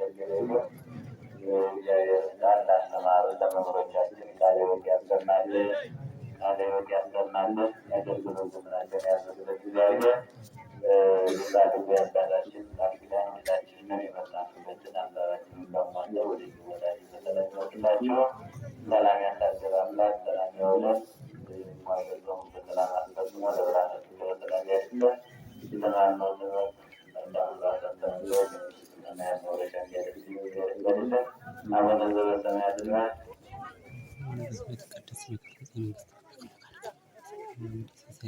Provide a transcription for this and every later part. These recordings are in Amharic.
የተመሰገነ ይሁን። እግዚአብሔር ቃል ላስተማሩን ለመምህሮቻችን ቃለ ሕይወት ያሰማልን፣ ቃለ ሕይወት ያሰማልን። የአገልግሎት ዘመናቸውን ያብዛልን እግዚአብሔር። የጻድቁ አባታችን ቃል ኪዳን ሁላችንንም የመጣንበትን ሀሳባችንን ለሟልተው ወደዚህ ቦታ በሰላም ይወክላቸው። ሰላም ያሳድር አምላክ ሰላም ያውለን። ጾሙን በሰላም አስፈጽሞ ለብርሃነ ትንሣኤው በሰላም ያድርሰን። የተማርነውን ትምህርት መልካም አስተምሮ ሰማያት መውረሻ እንዲያደርግልን እግዚአብሔር ይፍቀድልን። አቡነ ዘበሰማያት ይትቀደስ ስምከ ትምጻእ መንግሥትከ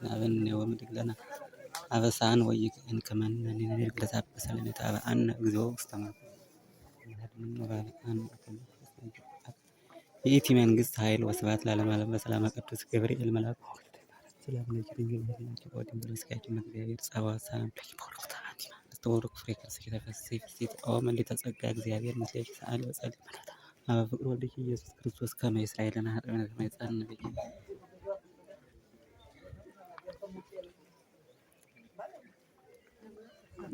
ሀበነ ወኅድግ ለነ አበሳነ ወኢይእዜነ ከመ ንሕነኒ ንኅድግ ለዘአበሰ ለነ ኢታብአነ እግዚኦ ውስተ ይእቲ መንግሥት ኃይል ወስብሐት ለዓለመ ዓለም። በሰላመ ቅዱስ ገብርኤል መልአክ ሰላም ለኪ ድንግል በኅሊናኪ ወድንግል በሥጋኪ እመ እግዚአብሔር ጸባኦት ሰላም ለኪ ቡርክት አንቲ እምአንስት ወቡሩክ ፍሬ ከርሥኪ ተፈሥሒ ፍሥሕት ኦ ምልዕተ ጸጋ እግዚአብሔር ምስሌኪ ሰአሊ ወጸልዪ ምሕረተ ኀበ ፍቁር ወልድኪ ኢየሱስ ክርስቶስ ከመ ይሥረይ ለነ ኃጣውኢነ ከመ ይጽአነ ብኪ።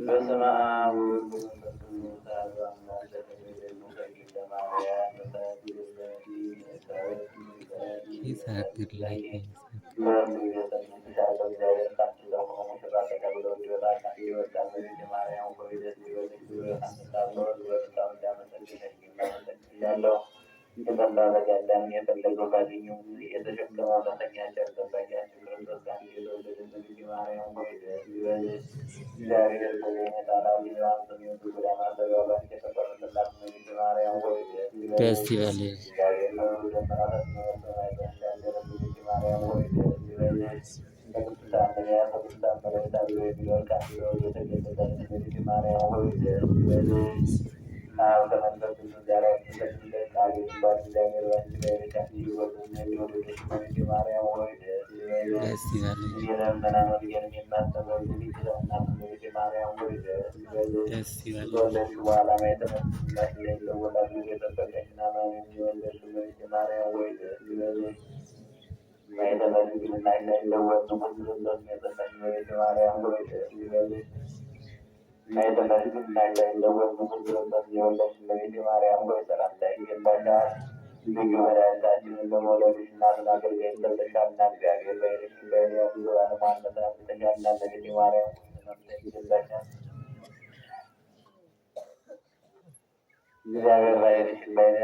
በስመ አብ ወወልድ ወመንፈስ ቅዱስ አሐዱ አምላክ። ለማርያም ይሰግድ ላይ የፈለገው ባገኘው ጊዜ የተሸከመው እውነተኛ ቸር ጠባቂያችን ክርስቶስ ከአንቺ የተወለደ እመቤቴ ማርያም ሆይ ደስ ይበልሽ። እግዚአብሔር ደስ ይበልሽ። ደስ ይበልሽ። ደስ ይበልሽ። ከወለድሽ በኋላ ማየት የለወጣት የጠበቀሽና የወለድሽ እመቤቴ ማርያም ሆይ ደስ ይበልሽ። ማየተ ድንግልና የማይለወጥ ንጉሥ ክርስቶስ የጸናሽ እመቤቴ ማርያም ሆይ ደስ ይበልሽ። ማየተ ድንግልና የማይለወጥ ንጉሥ ክርስቶስ የወለድሽ እመቤቴ ማርያም ሆይ ሰላምታ ይገባሻል። ልዩ መድኃኒታችንን በመውለድሽ እናቱን አገልጋይን ተብለሻልና እግዚአብሔር በዓይንሽ በሕያቱ ባለሟልነት አብዝተሻልና እመቤቴ ማርያም ሆይ ሰላምታ ይገባሻል። እግዚአብሔር ባይልሽ ባይነ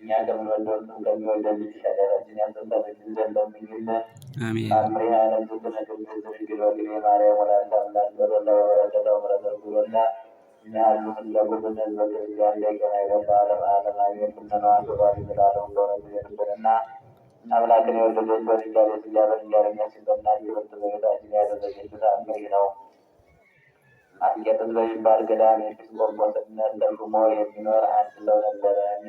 እኛ ከምንወደው እሱም ከሚወደን ልጅሽ ኃጢአታችንን ያስተሰርይልን ዘንድ ለምኝልን። አሜን። አምሪሃ ለእግዝእትነ ቅድስት ድንግል ወግኔ ማርያም ወላዲተ አምላክ ጸሎታ ወበረከታ ወምሕረተ ኩሎና እኛሉ ፍላጎትን ህዝበ ክርስቲያን ሊያቀና ይገባ ዓለም ዓለም አሜን። ልመናዋ ክብሯ ለዘላለሙ በእውነት ይደርብንና አምላክን የወለደች በድንጋሌ ሥጋ በድንጋሌ ነፍስ የጸናች ክብርት እመቤታችን ያደረገችው ተአምር ይህ ነው። አስቄጥስ በሚባል ገዳም ኤጲስቆጶስነት ተሹሞ የሚኖር አንድ ሰው ነበረ። እኔ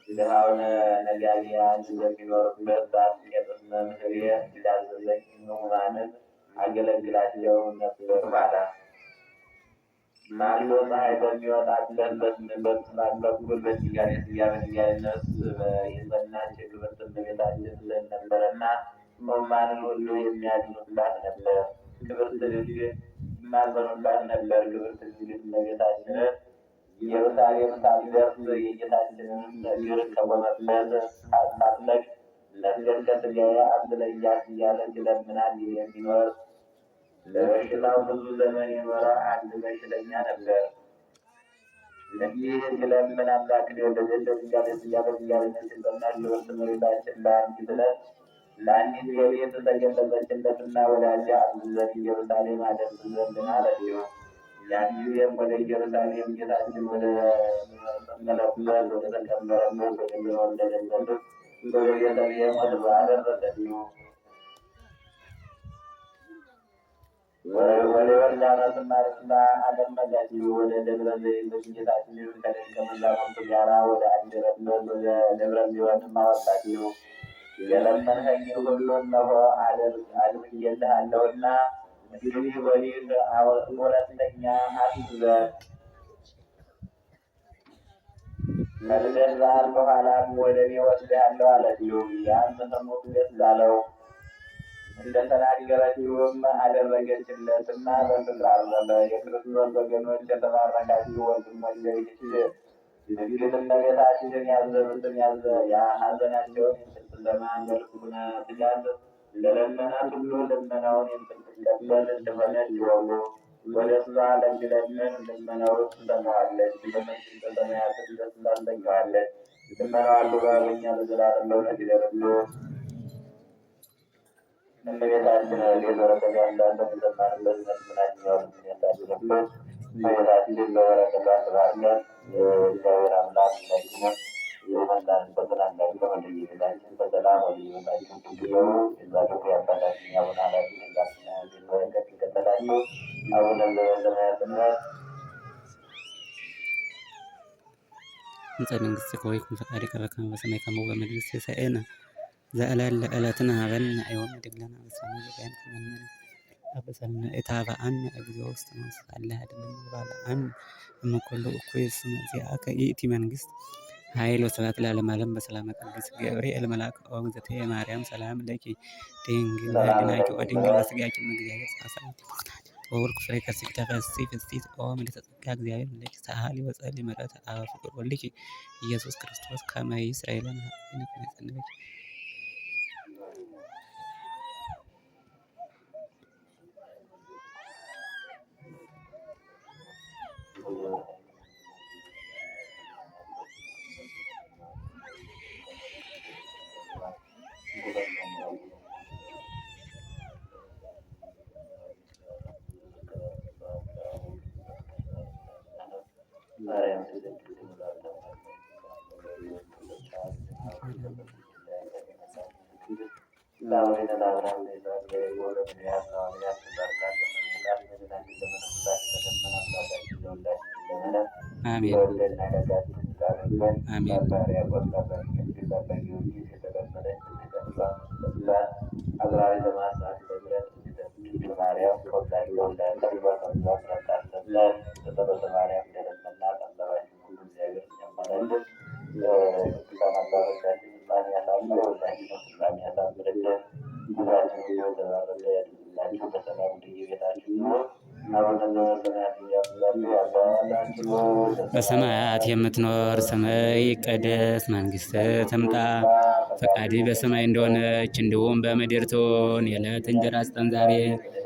ድሃውን ነጋድያን በሚኖሩበት በአስቄጥስ መምህሬ እንዳዘዘኝ ሕሙማንን አገለግላቸው ነበር አለ። ማልዶ ፀሐይ በሚወጣበት በምስራቅ በኩል በድንጋሌ ሥጋ በድንጋሌ ነፍስ የጸናች ክብርት እመቤታችን ስዕል ነበረና ሕሙማንን ሁሉ የሚያድኑባት ነበር። ክብርት ድንግል ይማጸኑባት ነበር። ክብርት ድንግል እመቤታችንን ኢየሩሳሌም ሳትደርስ የጌታችንን እግር ከቆመበት ሳትለቅ ነፍሴን ከሥጋዬ አትለያት እያለ ሲለምናት የሚኖር ለበሽታው ብዙ ዘመን የኖረ አንድ በሽተኛ ነበር። እንዲህ ሲለምን አምላክን የወለደች በድንጋሌ ሥጋ በድንጋሌ ነፍስ የጸናች ክብርት እመቤታችን በአንዲት ዕለት ለአንዲት ሌሊት ተገለጸችለትና ወዳጄ አዝዝ ዘንድ ኢየሩሳሌም አደርስ ዘንድ ና አለችው። ያን ጊዜም ወደ ኢየሩሳሌም ጌታችን ወደ ተሰቀለበት ወደ ተቀበረበት ወደ ተወለደበት ወደ ቤተልሔም ወደ አደረሰችው። ወደ ዮርዳኖስም አድርሳ አጠመቀችው። ወደ ደብረ ዘይት ጌታችንን ከደቀ መዛሙርቱ ጋር ወደ አደረበት ወደ ደብረ ጽዮንም አወጣችው። የለመንኸኝን ሁሉ እነሆ አድርጌልሃለሁና እንግዲህ ወዲህ ሁለተኛ አትዘን። ከልደት በዓል በኋላም ወደ እኔ እወስድሃለሁ አለችው። ያም ሕሙም ደስ አለው። እንደተናገረችውም አደረገችለትና በፍቅር አረፈ። የክርስቶስ ወገኖች የተባረካችሁ ወንድሞች ይህች ድንግል እመቤታችን ያዘኑትን ሐዘናቸውን የምትሰማ በልቡና ትጋት ለለመናት ሁሉ ልመናውን የምትቀበል እንደሆነች ይወቁ። ወደ እሷ ለሚለምን ልመናውን ትሰማዋለች፣ በመንግሥተ ሰማያትም ደስ ታሰኘዋለች። ልመናዋ በእኛ ለዘላለም በእውነት ይደርብን። እመቤታችን ረድኤት በረከት ያንዳንዱ የሰማንበት ልቡናችን ያሳድርብን። እመቤታችን በበረከቷ ትባርከን። እግዚአብሔር አምላክ ሁላችንም የመጣንበትን አምላክ ወደየቤታችን በሰላም ወደየቤታችን እንዲገቡ የጻድቁ የአባታችን የአቡነ አላችን የአባታችን በረከት ይከተላችሁ። አቡነ ዘበሰማያት ትምጻእ መንግሥትከ ወይኩን ፈቃድከ በከመ በሰማይ ከማሁ በምድር ሲሳየነ ዘዕለተ ለዕለትነ ሀበነ ዮም ወኅድግ ለነ አበሳነ ወጌጋየነ ከመ ንሕነኒ አበሳነ ኢታብአነ እግዚኦ ውስተ መንሱት አላ አድኅነነ ወባልሐነ እምኩሉ እኩይ እስመ ዚአከ ይእቲ መንግሥት ኃይል ወስብሐት ለዓለመ ዓለም። በሰላመ ቅዱስ ገብርኤል መልአክ ኦ እግዝእትየ ማርያም ሰላም ለኪ ድንግል በኅሊናኪ ወድንግል በሥጋኪ እመ እግዚአብሔር ጸባኦት ወቡሩክ ፍሬ ከርሥኪ ተፈሥሒ ፍሥሕት ኦ ምልዕተ ጸጋ እግዚአብሔር ምልዕተ ሰአሊ ወጸልዪ ምሕረተ አበ ፍቁር ወልድኪ ኢየሱስ ክርስቶስ ከመ ይስረይ ለነ ኃጢአትነ። አሜን አሜን። በሰማያት የምትኖር ስምህ ይቀደስ፣ መንግስትህ ትምጣ፣ ፈቃድህ በሰማይ እንደሆነች እንዲሁም በምድር ትሁን። የዕለት እንጀራ ስጠን ዛሬ፣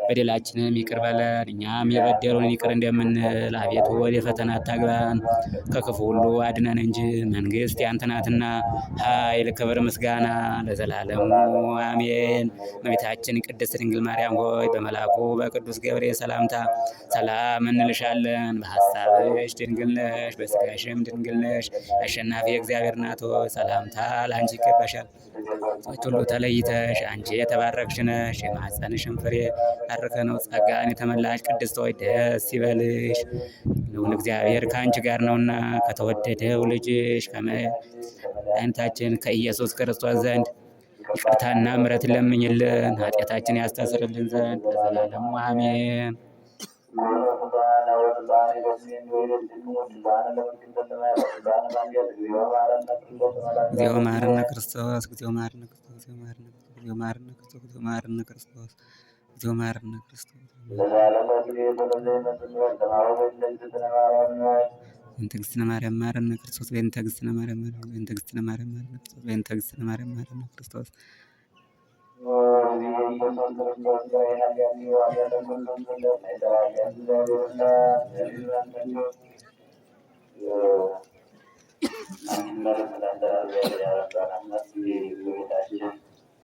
በደላችንም ይቅር በለን እኛም የበደሉንን ይቅር እንደምንል። አቤቱ ወደ ፈተና አታግባን፣ ከክፉ ሁሉ አድነን እንጂ መንግስት ያንተ ናትና፣ ኃይል፣ ክብር፣ ምስጋና ለዘላለሙ አሜን። እመቤታችን ቅድስት ድንግል ማርያም ሆይ በመልአኩ በቅዱስ ገብርኤል ሰላምታ ሰላም እንልሻለን። በሐሳብሽ ድንግል ነሽ፣ በስጋሽም ድንግል ነሽ። አሸናፊ የእግዚአብሔር እናት ሆይ ሰላምታ ለአንቺ ይገባሻል። ከሴቶች ሁሉ ተለይተሽ አንቺ የተባረክሽ ነሽ፣ የማኅፀንሽም ፍሬ የተባረከ ነው። ጸጋን የተመላሽ ቅድስት ሆይ ደስ ይበልሽ፣ ልዑል እግዚአብሔር ከአንቺ ጋር ነውና ከተወደደው ልጅሽ ከመድኃኒታችን ከኢየሱስ ክርስቶስ ዘንድ ይቅርታና ምሕረትን ለምኝልን ኃጢአታችን ያስተሰርይልን ዘንድ ለዘላለሙ አሜን። እግዚኦ መሐረነ ክርስቶስ፣ እግዚኦ መሐረነ ክርስቶስ፣ እግዚኦ መሐረነ ክርስቶስ፣ እግዚኦ መሐረነ ክርስቶስ፣ እግዚኦ መሐረነ ክርስቶስ፣ እግዚኦ መሐረነ ክርስቶስ። በእንተ እግዝእትነ ማርያም መሐረነ ክርስቶስ፣ በእንተ እግዝእትነ ማርያም መሐረነ፣ በእንተ እግዝእትነ ማርያም መሐረነ ክርስቶስ፣ በእንተ እግዝእትነ ማርያም መሐረነ ክርስቶስ።